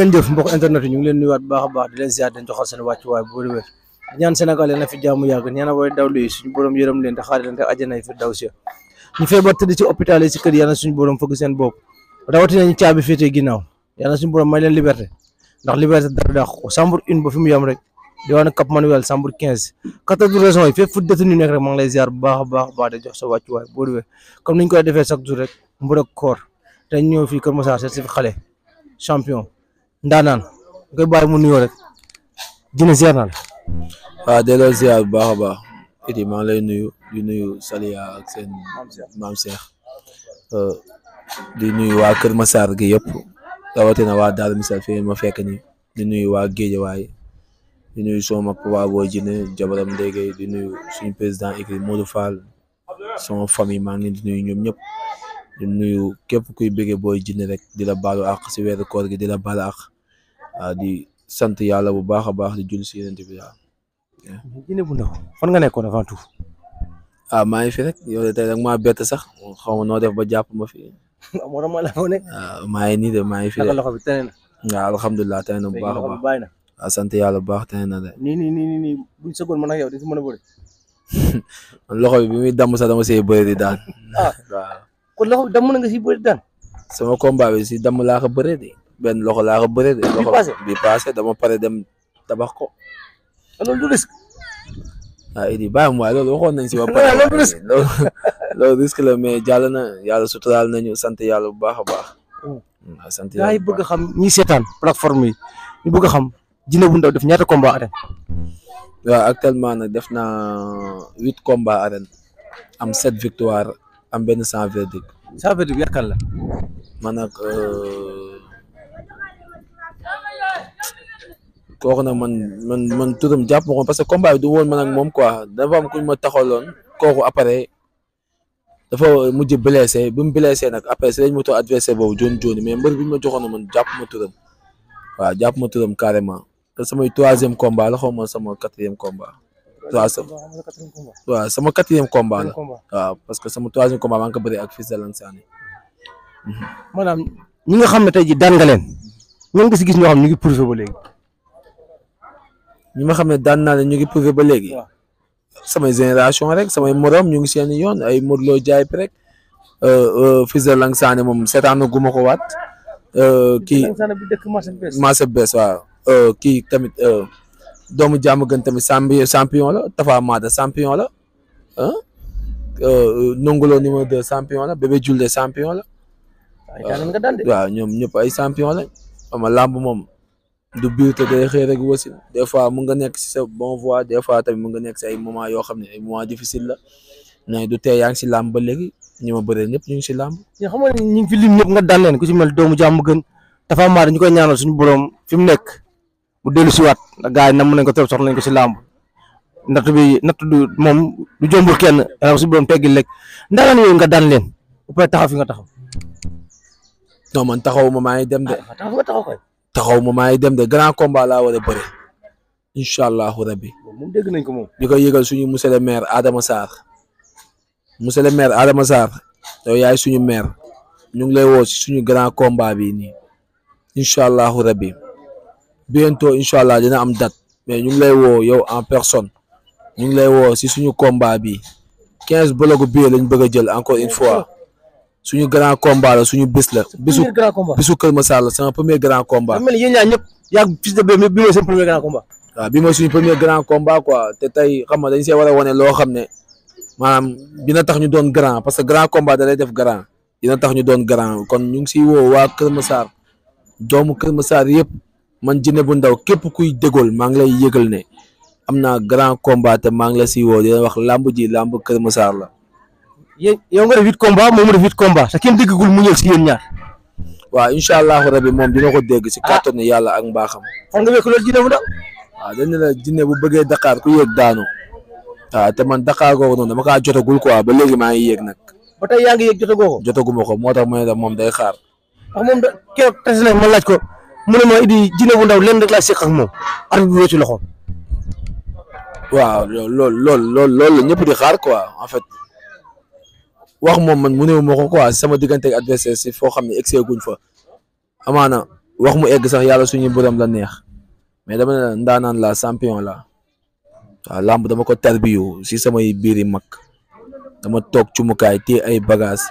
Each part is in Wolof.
ngeen jëf mbokk internet yi ñu ngi leen nuyuwaat bu baax a baax di leen ziar dañ joxal seen wàccuwaay bu wér di ñaan Sénégal yal na fi jàmm yàgg ñaan way dawlu yi suñu borom yërëm leen te xaare leen te àjjana yi fi daw si ñu feebar tëdd ci hôpital yi ci kër yi yal na suñu borom fëgg seen bopp rawatina ñu caabi féetee ginnaaw yal na suñu borom may leen liberté ndax liberté dara dàq ko Sambour 1 ba fi mu yem rek di wax ne Cap Manuel Sambour 15 14 régions yi fépp fu détenu nekk rek maa ngi lay ziar bu baax a baax di jox sa wàccuwaay bu wér comme niñ koy defee chaque jour rek mbër ak koor te ñëw fii Kër Massar seet si fi xale champion ndaanaan nga koy bàyyi mu nuyoo rek dina ziar naa la. waaw delloo ziar bu baax a baax iti maa ngi lay nuyu di nuyu Saliya ak seen maam Cheikh di nuyu waa Kër Massar gi yëpp rawatina waa Darou Missal fi ma fekk ni di nuyu waa Guédiawaye di nuyu sama mag waa Boy Djiné jabaram Ndege di nuyu suñu président écrit Modou Fall sama famille maa ngi leen di nuyu ñoom ñëpp di nuyu képp kuy bëggee Boy Djiné rek di la baalu àq si weeru koor gi di la baalu àq di sant yàlla bu baax a baax di julli si yeneen bi waaw. Djiné bu ndaw fan nga nekkoon avant tout. maa ngi fi rek yow de tey rek maa bett sax xaw ma noo def ba jàpp ma fi. moo tax ma la foo nekk. maa ngi nii de maa ngi fi de. naka loxo bi tane na. waaw alhamdulilah tane na bu baax a baax waaw sant yàlla bu baax tane na de. nii buñ sëggoon man ak yow di si mën a bëri. loxo bi muy damm sax dama see bëri di daan. waaw. kon loxo bi damm na nga si bëri daan. sama combat bi si damm laa ko bëree de benn loxo laa ko bëree de. loxo bi passé dama pare dem tabax ko. loolu du risque. Idi bàyyi ma waaye loolu waxoon nañ si ba pare. loolu risque la mais jàll na yàlla suturaal nañu sant yàlla bu baax a baax. sant yàlla gars yi bëgg a xam ñi seetaan plateforme yi ñu bëgg a xam Djiné bu ndaw def ñaata combat arène. waaw actuellement nag def naa 8 combats arène am 7 victoire am benn 100 verdict. 100 verdict yaakaar la. man nag kooku nag man turam jàpp ma ko parce que combat bi du woon man ak moom quoi dafa am kuñ ma taxawloon kooku après dafa mujj blessé bi mu blessé nag après si lañ ma toog adversaire boobu jooni mais mbër bi ñu ma joxoon man jàpp ma turam waaw jàpp ma turam carrément te samay 3e combat la xaw ma sama 4e combat. waaw sama 4e combat la waaw parce que sama 3e combat maa ngi ko bëri ak Fils de Lansane. maanaam ñi nga xam ne tey jii daan nga leen ñoo ngi si gis ñoo xam ñu ngi prouvé ba léegi. ñi ma xam ne daan naa leen ñu ngi prouvé ba léegi. samay génération rek samay morom ñu ngi seen yoon ay Modou Lo jaay rek Fils de Lansane moom seetaanu guma ko waat. kii marché bees waaw kii tamit doomu jàmm gën tamit champion la Tafa Mada champion la Nongolo numéro 2 champion la Bébé Julde champion la. waaw ñoom ñëpp ay champion la ama làmb moom du biir te day xëy rek wasin des fois mun nga nekk si sa bon voie des fois tamit mun nga nekk si ay moment yoo xam ne ay moment difficile la mais du tee yaa ngi si làmb ba léegi ñi ma bëree ñëpp ñu ngi si làmb. ñi xam nga ñu ngi fi lim ñëpp nga daan leen ku ci mel doomu jàmm gën dafa maar ñu koy ñaanal suñu borom fi mu nekk bu dellu si waat ndax gars yi nam nañ ko trop soxla nañ ko si làmb natt du moom du jombul kenn dana ko suñu borom teggil rek ndaanaan yooyu nga daan leen bu pare taxaw fi nga taxaw. non man taxawuma maa ngi dem de. taxaw kay. taxawuma maa ngi dem de grand combat laa war a bëri incha allahu rabbi. moom dégg nañ ko moom. di ko yëgal suñu monsieur le maire Adama Sarr monsieur le maire Adama Sarr yow yaay suñu maire ñu ngi lay woo si suñu grand combat bi nii incha allahu rabbi bientôt incha allah dina am date mais ñu ngi lay woo yow en personne ñu ngi lay woo si suñu combat bi 15 bloc bi lañ bëgg a jël encore une fois suñu grand combat la suñu bis la. bisu Kër Massar la sama premier grand combat. mel ni yéen ñaar ñëpp yaa Fils de Bébé bi mooy seen premier grand combat. waaw bi mooy suñu premier grand combat quoi te tey xam nga dañ see war a wane loo xam ne maanaam dina tax ñu doon grand parce que grand combat da lay def grand dina tax ñu doon grand kon ñu ngi siy woo waa Kër Massar doomu Kër Massar yëpp man Djiné bu ndaw képp kuy dégool maa ngi lay yëgal ne am naa grand combat te maa ngi la siy woo dina wax lamb ji lamb Kër Massar la. yow nga def 8 combat moom mu def 8 combat te kenn déggagul mu ñëw si yéen ñaar. waaw incha allahu rabi moom dina ko dégg si kàttanu yàlla ak mbaaxam. fan nga wékk loolu Djiné bu ndaw. waaw dañ ne la Djiné bu bëggee Dakar ku yéeg daanu waaw te man Dakar googu noonu dama kaa jotagul quoi ba léegi maa ngi yéeg nag. ba tey yaa ngi yéeg jotagoo ko. jotaguma ko moo tax ma ne la moom day xaar. ndax moom keroog tase na ma laaj ko mu ne ma Idi Djiné bu ndaw lenn rek laa seq ak moom arbitre bi wéccu loxoom. waaw loolu la ñëpp di xaar quoi en fait. wax moom man mu néew ma ko quoi sama diggante ak adversaire si foo xam ne excès guñ fa amaana wax mu egg sax yàlla suñu borom la neex mais dama ne ndaanaan la champion la waaw làmb dama ko tarbiyu si samay biiri mag dama toog cumukaay téye ay bagage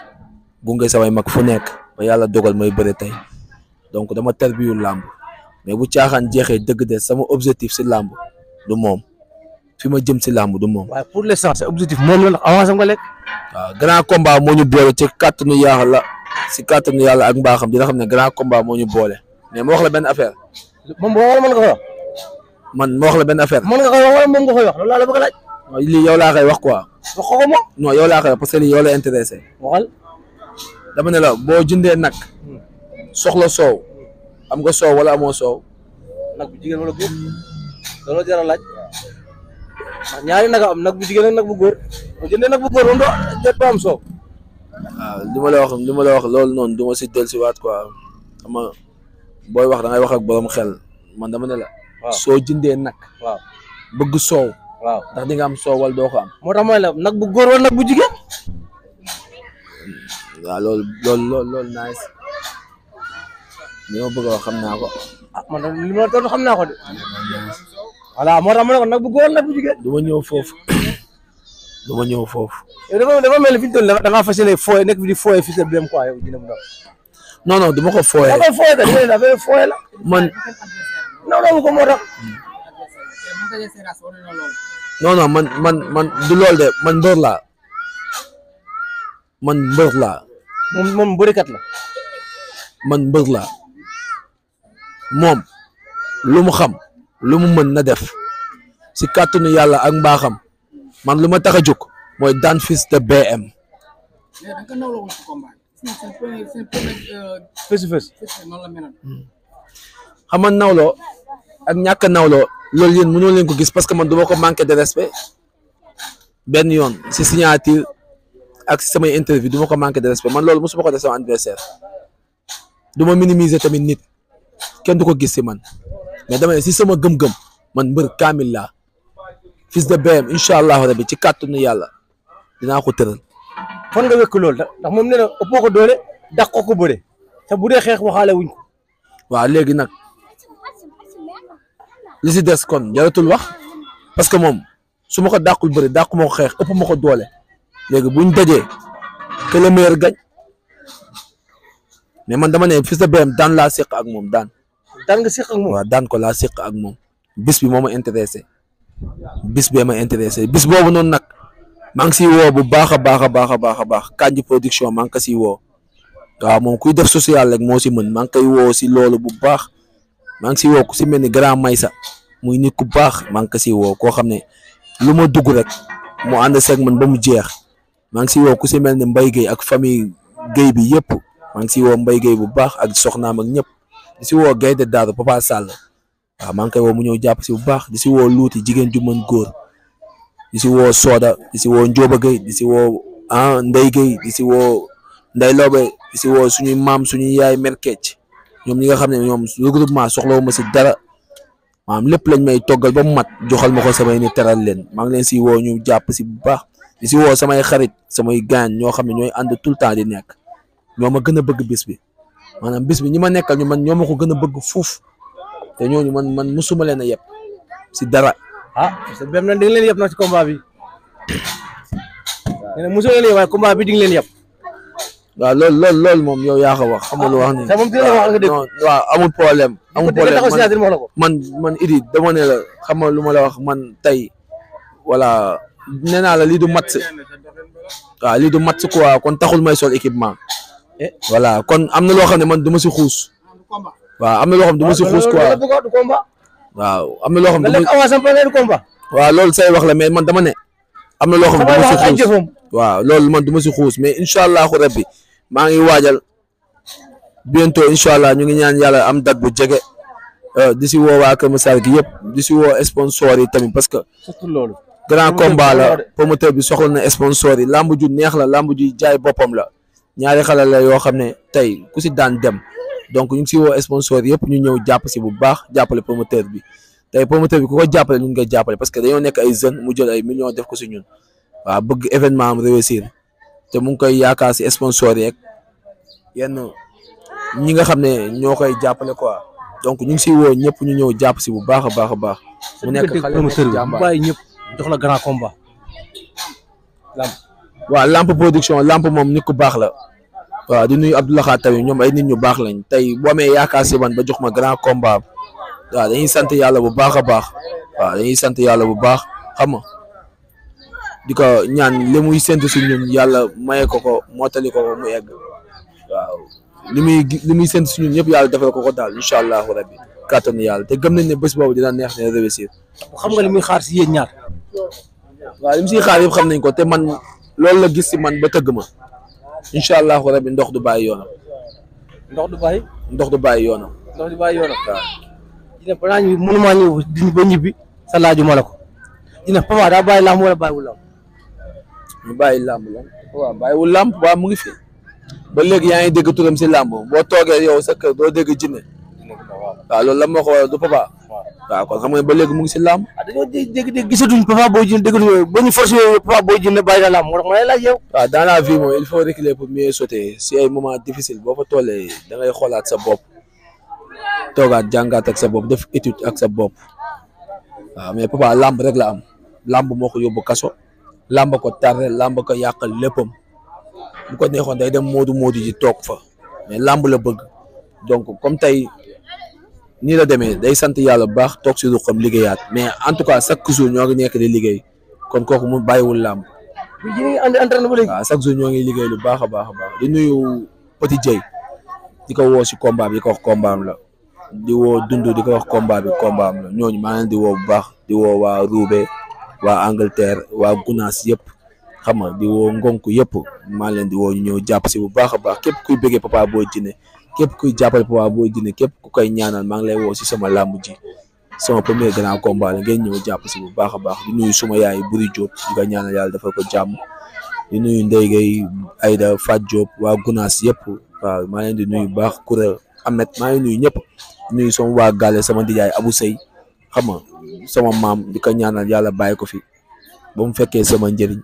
gunge samay mag fu nekk ba yàlla dogal may bëre tey donc dama tarbiyu làmb mais bu caaxaan jeexee dëgg de sama objectif si làmb du moom fi ma jëm si làmb du moom. waaye pour l'instant sa objectif moom la ndax avancé nga lekk. waaw grand combat moo ñu boole ci kàttanu yàlla si kàttanu yàlla ak mbaaxam dina xam ne grand combat moo ñu boole mais ma wax la benn affaire. moom boo wala mën nga koy wax. man ma wax la benn affaire. mën nga koy wax wala moom nga koy wax loolu laa la bëgg a laaj. lii yow laa koy wax quoi. wax ko ko moom. non yow laa koy wax parce que lii yow la intéressé. waxal. dama ne la boo jëndee nag soxla soow am nga soow wala amoo soow. nag bu jigéen wala góor loolu jar a laaj ndax ñaari nag am nag bu jigéen ak nag bu góor boo jëndee nag bu góor moom doo am soow. waaw li ma la wax loolu noonu du ma si dellusiwaat quoi ama booy wax da ngay wax ak borom xel man dama ne la. waaw soo jëndee nag. waaw bëgg soow. waaw ndax di nga am soow wala doo ko am. moo tax mooy la nag bu góor wala nag bu jigéen. waaw loolu nice li ma bëgg a wax xam naa ko. ah man li ma doon xam naa ko de. voilà moo tax ma ne ko nag bu góor nag bu jigéen. du ma ñëw foofu du ma ñëw foofu. yow dafa mel ni fi ñu toll da ngaa fas yéene fooye nekk fi di fooye fii sa biir quoi yow dina mu doon. non non du ma ko fooyee. da koy fooye da ngay affaire fooye la. man. non ko moo tax. non man du lool de man mbër laa moom bërikat la. man mbër laa moom lu mu xam lu mu mën na def si kàttanu yàlla ak mbaaxam man lu ma tax a jóg mooy daan Fils de BM. xam nga nawloo ak ñàkk a nawloo loolu yéen mënoo leen ko gis parce que man du ma ko manqué de respect benn yoon si signature ak si samay interview du ma ko manqué de respect man loolu mosuma ko def sama adversaire du ma minimiser tamit nit kenn du ko gis si man mais dama ne si sama gëm-gëm man mbër kaamil laa Fils de BM incha allahu rabi ci kàttanu yàlla dinaa ko tëral. fan nga wékk loolu ndax moom nee na ëppoo ko doole dàq ko bëre te bu dee xeex waxaale wuñ ko. waaw léegi nag li si des kon jaratul wax parce que moom su ma ko dàqul bëri dàqu ma ko xeex ëpp ma ko doole léegi buñ dajee que le meilleur gagne mais man dama ne Fils de BM daan laa séq ak moom daan. daan nga séq ak moom waaw daan ko laa séq ak moom bis bi moo ma intéressé bis bee ma intéressé bis boobu noonu nag maa ngi siy woo bu baax a baax Kandji production maa ngi ko siy woo waaw moom kuy def social rek moo si mën maa ngi koy woo si loolu bu baax maa ngi siy woo ku si mel ni grand Maysa muy nit ku baax maa ngi ko siy woo koo xam ne lu ma dugg rek mu ànd seeg man ba mu jeex maa ngi siy woo ku si mel ni Mbaye Gueye ak famille Gueye bi yëpp maa ngi siy woo Mbaye Gueye bu baax ak soxnaam ak ñëpp di si woo Gaye de Daaru Papa Sall waaw maa ngi koy woo mu ñëw jàpp si bu baax di si woo luuti jigéen ju mën góor di si woo Soda di si woo Njóoba Gueye di si woo Ndey Gueye di si woo Ndey Loobe di si woo suñuy maam suñuy yaay merkecc ñoom ñi nga xam ne ñoom regroupement soxlawu ma si dara maanaam lépp lañ may toggal ba mu mat joxal ma ko samay ni teral leen maa ngi leen si woo ñu jàpp si bu baax di si woo samay xarit samay gaañ ñoo xam ne ñooy ànd tout le temps di nekk ñoo ma gën a bëgg bis bi maanaam bis bi ñi ma nekkal ñu man ñoo ma ko gën a bëgg fuuf te ñooñu man musuma leen a yeb si dara. parce que BM nag di nga leen yeb nag ci combat bi nee na mosoo leen yeb waaye combat bi di nga leen yeb. waaw loolu moom yow yaa ko wax xam nga lu wax ni. moom dina la wax nga dégg. waaw amul problème. amul problème man Idi dama ne la xam nga lu ma la wax man tey voilà nee naa la lii du match waaw lii du match quoi kon taxul may sol équipement. voilà kon am na loo xam ne man du ma si xuus. waaw am na loo xam ne du ma si xuus quoi waaw am na loo xam ne waaw loolu say wax la mais man dama ne. am na loo xam ne du ma si xuus waaw loolu man du ma si xuus mais incha allahu rabbi maa ngi waajal bientôt incha allah ñu ngi ñaan yàlla am date bu jege di si woo waa Kër Massar gi yëpp di si woo sponsor yi tamit parce que surtout loolu grand combat la promoteur bi soxla na sponsor yi lamb ju neex la lamb ju jaay boppam la ñaari xale la yoo xam ne tey ku si daan dem donc ñu ngi si woo sponsor yëpp ñu ñëw jàpp si bu baax jàppale promoteur bi tey promoteur bi ku ko jàppale ñu ngi koy jàppale parce que dañoo nekk ay jeunes mu jël ay millions def ko si ñun waaw bëgg événement am réussir te mu ngi koy yaakaar si sponsor yeeg yenn ñi nga xam ne ñoo koy jàppale quoi donc ñu ngi siy woo ñëpp ñu ñëw jàpp si bu baax a baax a baax. mu nekk xale promoteur bi jàmbaar bàyyi ñëpp jox la grand combat. waaw Lamp production Lamp moom nit ku baax la waaw di nuyu Abdoulaye Khat tamit ñoom ay nit ñu baax lañ tey boo amee yaakaar si man ba jox ma grand combat waaw dañuy sant yàlla bu baax a baax waaw dañuy sant yàlla bu baax xam nga di ko ñaan li muy séntu si ñun yàlla maye ko mottali ko mu egg waaw li muy séntu si ñun ñëpp yàlla defal ko daal incha allahu rabbi kàttanu yàlla te gëm nañ ne bés boobu dina neex ne réussir. xam nga li muy xaar si yéen ñaar. waaw li mu siy xaar yëpp xam nañ ko te man loolu la gis si man ba tëgg ma incha allahu rabbi ndox du bàyyi yoonam. ndox du bàyyi. ndox du bàyyi yoonam. ndox du bàyyi yoonam. waaw. dina balaa ñu mënumaa ñëw ba ñibbi sa laaju ma la ko. dina Papa daa bàyyi làmb wala bàyyiwul làmb. mu bàyyi làmb lan waaw bàyyiwul làmb waaw mu ngi fi ba léegi yaa ngi dégg turam si làmb boo toogee yow sa kër doo dégg jinne waaw loolu la moo ko waral du Papa waaw kon xam nga ba léegi mu ngi si làmb. ah dañoo dégg gisatuñ Papa Boy Djiné dégguñu ba ñu forcé Papa Boy Djiné bàyyi na làmb moo tax ma lay laaj yow. waaw dans la vie moom il faut reculer pour mieux sauter si ay moments difficiles boo fa tollee da ngay xoolaat sa bopp toogaat jàngaat ak sa bopp def étude ak sa bopp waaw mais Papa làmb rek la am làmb moo ko yóbbu kaso. làmb ko tardé làmb ko yàqal léppam bu ko neexoon day dem moodu ji toog fa mais làmb la bëgg donc comme tey nii la demee day sant yàlla bu baax toog si ruqam liggéeyaat mais en tout cas chaque jour ñoo ngi nekk di liggéey kon kooku mu bàyyiwul làmb. waaw chaque jour ñoo ngi liggéey lu baax a baax a baax di nuyu Petit Dieye di ko woo si combat bi di ko wax combat am la di woo Dundu di ko wax combat bi combat am la ñooñu maa leen di woo bu baax di woo waa Roubaix waa Angleterre waa Gunaas yëpp xam nga di woo ngonk yëpp maa leen di woo ñu ñëw jàpp si bu baax a baax képp kuy bëggee Papa Boy Djiné képp kuy jàppale Papa Boy Djiné képp ku koy ñaanal maa ngi lay woo si sama làmb ji sama premier grand combat la ngeen ñëw jàpp si bu baax a baax di nuyu suma yaay Buri Diop di ko ñaanal yàlla dafa ko jàmm di nuyu Ndeye Gueye Aïda Fat Diop waa Gunaas yëpp waaw maa leen di nuyu bu baax Koura Ahmed maa ngi nuyu ñëpp di nuyu sama waa Gale sama ndijaay Abou Sey xam nga sama maam di ko ñaanal yàlla bàyyi ko fi ba mu fekkee sama njëriñ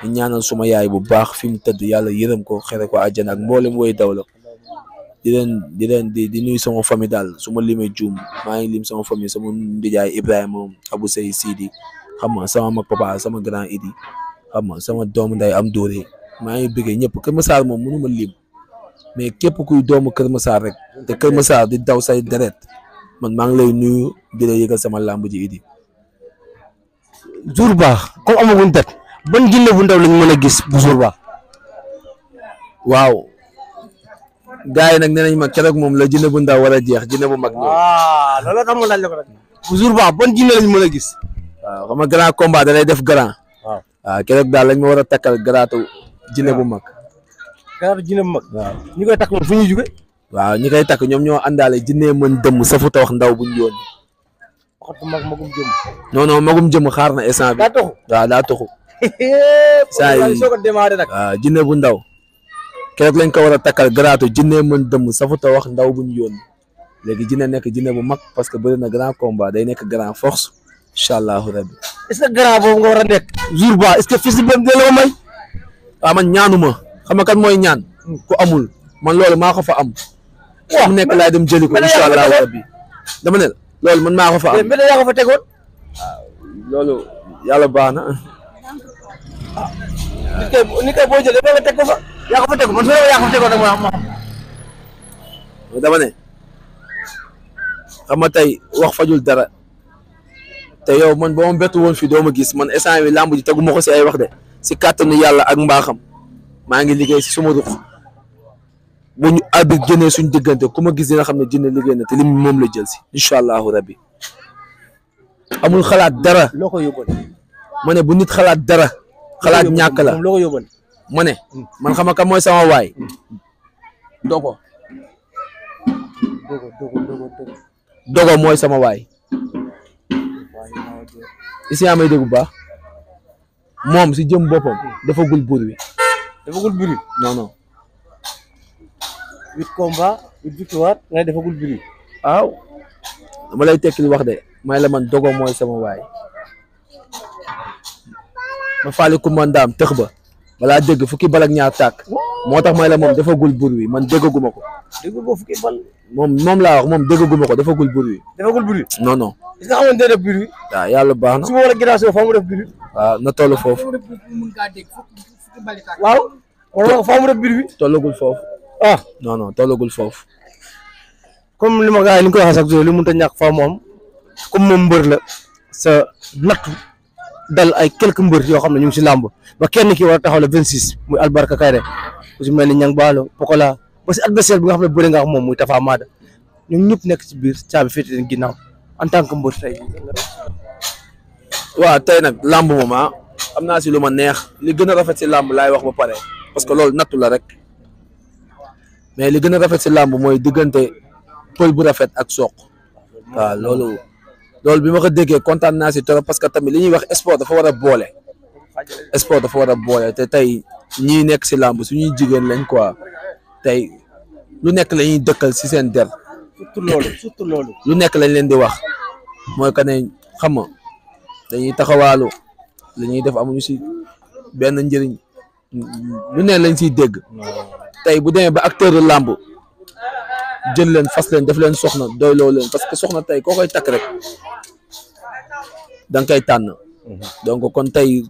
di ñaanal suma yaay bu baax fi mu tëdd yàlla yërëm ko xere ko àjjana ak mboolem woy daw la di nuyu sama famille daal su ma limee juum maa ngi lim sama famille sama ndijaay Ibrahima Abou Sey Sidi xam nga sama mag papa sama grand Idi xam nga sama doomu nday am dóore maa ngi bëggee ñëpp Kër Massar moom mënu ma lim mais képp kuy doomu Kër Massar rek te Kër Massar di daw say deret man maa ngi lay nuyu di la yëgal sama làmb ji Idi. jour baax comme amaguñ dat ban jinne bu ndaw lañ mën a gis bu jour baax. waaw gars yi nag nee nañ ma keroog moom la jinne bu ndaw war a jeex jinne bu mag ñëw. loolu tax ma laaj la ko rek. bu jour baax ban jinne lañ mën a gis. waaw xam nga grand combat da lay def grand. waaw keroog daal lañ ma war a takkal garaatu jinne bu mag. garaatu jinne bu mag. waaw ñi koy takk moom fu ñuy jóge. waaw ñi koy takk ñoom ñoo àndaale jinne mën dëmm safu ta wax ndaw buñ yoon. waxatu mag magum jëm. non non magum jëm xaar na instant bi. daa toxu waaw daa toxu. saa yi soo ko démarré nag. waaw jinne bu ndaw. keroog lañ ko war a takkal garaatu jinne mën dëmm safu ta wax ndaw buñ yoon léegi jinne nekk jinne bu mag parce que bëri na grand combat day nekk grand force incha allahu rabbi. est-ce que grand boobu nga war a nekk. jour ba est-ce que fii si benn dina la may. waaw man ñaanuma xam nga kan mooy ñaan. ku amul man loolu maa ko fa am. waaw mu nekk laay dem jëli ko incha allahu rabbi. dama ne loolu man maa ko fa am. mais yaa ko fa tegoon. waaw loolu yàlla baax na. ni kay boo jëlee ba nga teg ko fa. yaa ko fa teg man su yaa ko fa tegoon rek ma xam. dama ne xam nga tey wax fajul dara te yow man ba ma bettu woon fii doo ma gis man instant bi làmb ji tegu ma ko si ay wax de si kàttanu yàlla ak mbaaxam maa ngi liggéey si suma ruq bu ñu arbitre génnee suñ diggante ku ma gis dina xam ne jinne liggéey na te lim moom la jël si incha allahu rabbi amul xalaat dara. loo ko yóbboon. ma ne bu nit xalaat dara. xalaat ñàkk la loo ko yóbboon. ma ne man xam nga kan mooy sama waay. dogo. dogo mooy sama waay. isi yaa may dégg bu baax moom si jëm boppam dafagul bur wi. defagul buri. non non. 8 combats 8 victoires nga defagul buri. waaw dama lay tekkil wax de may la man dogo mooy sama waay. ma faali kumba ndaam tëx ba balaa dégg fukki balak ñaar tàkk moo tax may la moom defagul bur wi man déggaguma ko. dégg nga fukki bal. moom laa wax moom déggaguma ko defagul bur wi. defagul bruit. non non. est-ce que xamoon na def bruit. waaw yàlla baax na. su ma war a ginnaaw faa mu def bruit. waaw na toll foofu. waaw. wala faa mu def bruit. tollagul foofu. ah non non tollagul foofu. comme li ma gars yi li nga koy waxee chaque jour li mënut a ñàkk faa moom comme moom mbër la sa nattu dal ay quelques mbër yoo xam ne ñu ngi si làmb ba kenn ki war a taxaw le 26 muy Albarka Kairé ku si mel ni Niang Ballo Pokola ba si adversaire bi nga xam ne bëri nga ak moom muy Tafa Mada ñoom ñëpp nekk ci biir caabi féete leen ginnaaw en tant que mbër tey. waaw tey nag làmb moom am naa si lu ma neex li gën a rafet si làmb laay wax ba pare parce que loolu nattu la rek mais li gën a rafet si làmb mooy diggante pël bu rafet ak soq waaw loolu bi ma ko déggee kontaan naa si trop parce que tamit li ñuy wax sport dafa war a boole sport dafa war a boole te tey ñii nekk si làmb suñuy jigéen lañ quoi tey lu nekk la ñuy dëkkal si seen der surtout loolu lu nekk lañ leen di wax mooy que ne xam nga dañuy taxawaalu li ñuy def amuñu si benn njëriñ lu ne lañ siy dégg tey bu demee ba acteur de làmb jël leen fas leen def leen soxna doyloo leen parce que soxna tey koo koy takk rek da nga koy tànn donc kon tey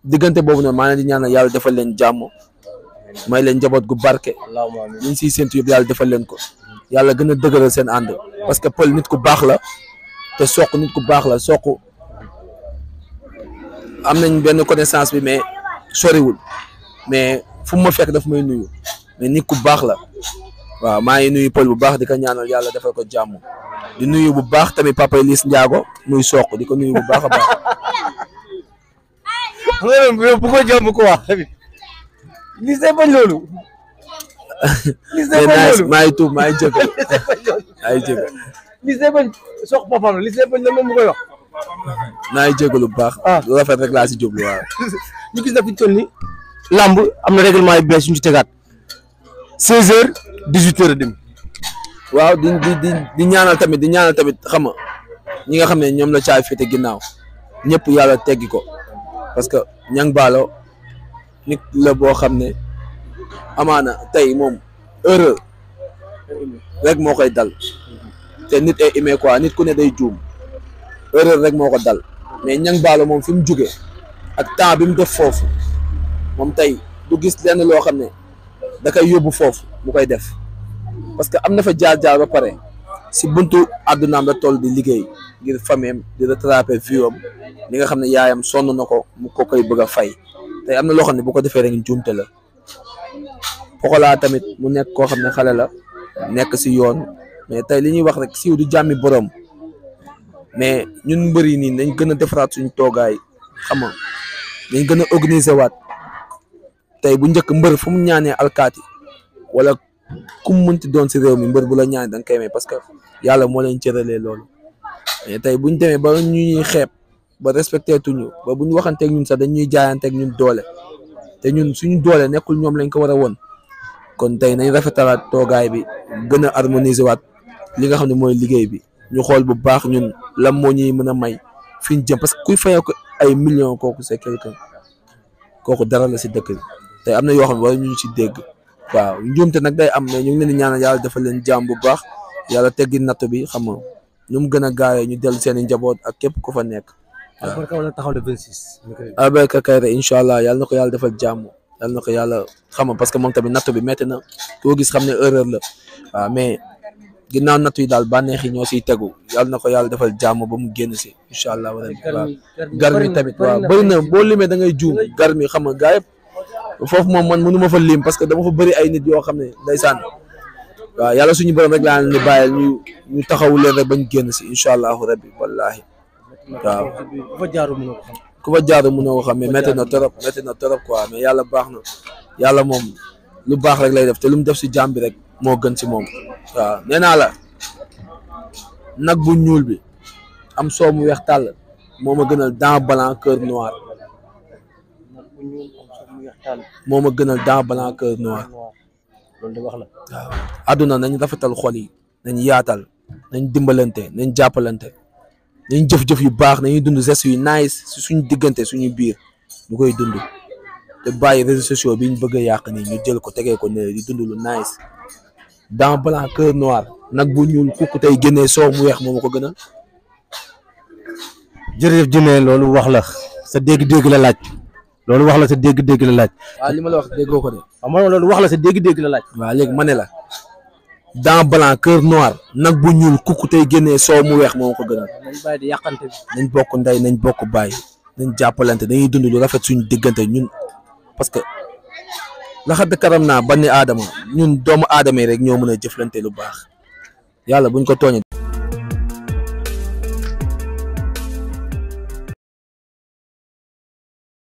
diggante boobu noonu maa leen di ñaanal yàlla defal leen jàmm may leen njaboot gu barke liñ siy séntu yëpp yàlla defal leen ko yàlla gën a dëgëral seen ànd parce que pël nit ku baax la te soq nit ku baax la soq am nañ benn connaissance bi mais soriwul mais fu mu ma fekk daf may nuyu mais nit ku baax la waaw maa ngi nuyu pël bu baax di ko ñaanal yàlla defal ko jàmm di nuyu bu baax tamit papa Liss Ndiago muy soq di ko nuyu bu baax a baax. xam nga bu ko jàmm ko wax tamit Liss day bañ loolu. Liss day bañ loolu maa ngi tuub maa ngi jégalu maa ngi jégalu. Liss day bañ soq papaam la Liss day bañ la moom mu koy wax. maa ngi jégalu bu baax. lu rafet rek laa si jublu waaw. ñu gis na fi ñu toll nii. làmb am na règlement yu bees yu ñu ci tegaat 16h 18h30. waaw di ñaanal tamit xam nga ñi nga xam ne ñoom la caay féete ginnaaw ñëpp yàlla teggi ko parce que Niang Ballo nit la boo xam ne amaana tey moom erreur rek moo koy dal te nit ay humain quoi nit ku ne day juum erreur rek moo ko dal mais Niang Ballo moom fi mu jógee ak temps bi mu def foofu moom tey du gis lenn loo xam ne da koy yóbbu foofu mu koy def parce que am na fa jaar-jaar ba pare si buntu àddunaam la toll di liggéey ngir fameem di rattraper vie am li nga xam ne yaayam sonn na ko mu ko koy bëgg a fay tey am na loo xam ne bu ko defee rek njuumte la Pokola tamit mu nekk koo xam ne xale la nekk si yoon mais tey li ñuy wax rek siiw du jàmmi borom mais ñun mbëri nii nañ gën a defaraat suñu toogaay xam nga nañ gën a organiser waat tey bu njëkk mbër fu mu ñaanee alkaati wala ku mu mënti doon si réew mi mbër bu la ñaan da nga koy may parce que yàlla moo leen cëralee loolu mais tey buñ demee ba ñuy xeeb ba respecté tuñu ba buñ waxanteeg ñun sax dañuy jaayanteeg ñun doole te ñun suñu doole nekkul ñoom lañ ko war a woon kon tey nañ rafetalaat toogaay bi gën a harmoniser waat li nga xam ne mooy liggéey bi ñu xool bu baax ñun lan moo ñuy mën a may fi ñu jëm parce que kuy fayoo ko ay millions kooku c'est quelqu'un kooku dara la si dëkk bi tey am na yoo xam ne war ñu si dégg waaw njuumte nag day am mais ñu ngi leen di ñaanal yàlla defal leen jàmm bu baax yàlla teggi natt bi xam nga ñu mu gën a gaawee ñu dellu seen i njaboot ak képp ku fa nekk. waaw Albarka wala taxaw le 26. Albarka Kairé incha allah yàlla na ko yàlla defal jàmm yàlla na ko yàlla xam nga parce que moom tamit natt bi métti na koo gis xam ne erreur la waaw mais ginnaaw natt yi daal bànneex yi ñoo siy tegu yàlla na ko yàlla defal jàmm ba mu génn si incha allah. waaw gar mi tamit waaw bëri na boo limee da ngay juum gar mi xam nga gaa yëpp foofu moom man mënu ma fa lim parce que dama fa bëri ay nit yoo xam ne ndeysaan waaw yàlla suñu borom rek laa leen di bàyyil ñu taxawu leen rek bañ génn si incha allahu rabbi wallahi waaw ku fa jaaru mënoo ko xam. ku fa jaaru mënoo ko xam mais métti na trop quoi mais yàlla baax na yàlla moom lu baax rek lay def te lu mu def si jàmm bi rek moo gën si moom waaw nee naa la nag bu ñuul bi am soow mu weex tàll moo ma gënal dent blanc cœur noir moo ma gënal dent blanc cœur noir loolu de wax la. waaw àdduna nañ rafetal xol yi nañ yaatal nañ dimbalante nañ jàppalante nañ jëf-jëf yu baax nañuy dund gestes yu nice si suñu diggante suñu biir ñu koy dund te bàyyi réseaux sociaux bi ñu bëgg a yàq nii ñu jël ko tegee ko ne di dund lu nice dent blanc cœur noir nag bu ñuul kukk tey génnee soow mu weex moo ma ko gënal. jërëjëf Jine loolu wax la sa dégg-dégg la laaj loolu wax la sa dégg-dégg la laaj. waaw li ma la wax déggoo ko de. waaw man loolu wax la sa dégg-dégg la laaj. waaw léegi ma ne la dent blanc cœur noir nag bu ñuul kukk tey génnee soow mu weex moo ma ko gënal. nañ bàyyi di yàqante bi. nañ bokk ndey nañ bokk bàyyi nañ jàppalante dañuy dund lu rafet suñu diggante ñun parce que laxat karam naa banni aadama ñun doomu aadama yi rek ñoo mën a jëflante lu baax yàlla buñ ko tooñee